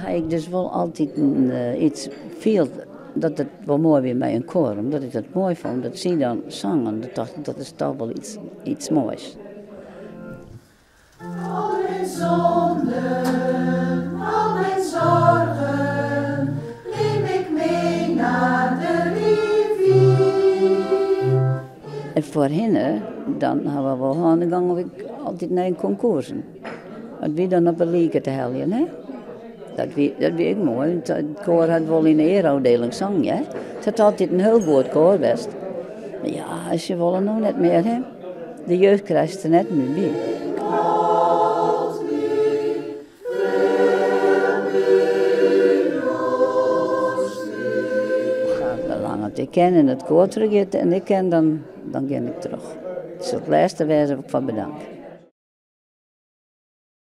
Ha ik dus wol altyd iets field dat it wol moai wie mei in koar, omdat ik dat moai fûn dat sy dan songen. Dat tocht ik, dat is toch wol iets moais. Al mijn zonden, al mijn zorgen, neem ik mee naar de rivier. En foarhinne, dan ha we wol hân, dan gongen we altyd nei konkoersen. It wie dan op 'e like te heljen, hè. Dat wie, dat wie ek moai, want it koar hat wol yn de eareôfdieling songen, hear. It hat altyd in hiel goed koar west. Mar ja, se wolle no net mear, hè. De jeugd krijst der net mear by. Salang't ik kin en it koar trochgiet en ik kin, dan gean ik troch. It sil it lêste wêze wêr't ik foar bedankje.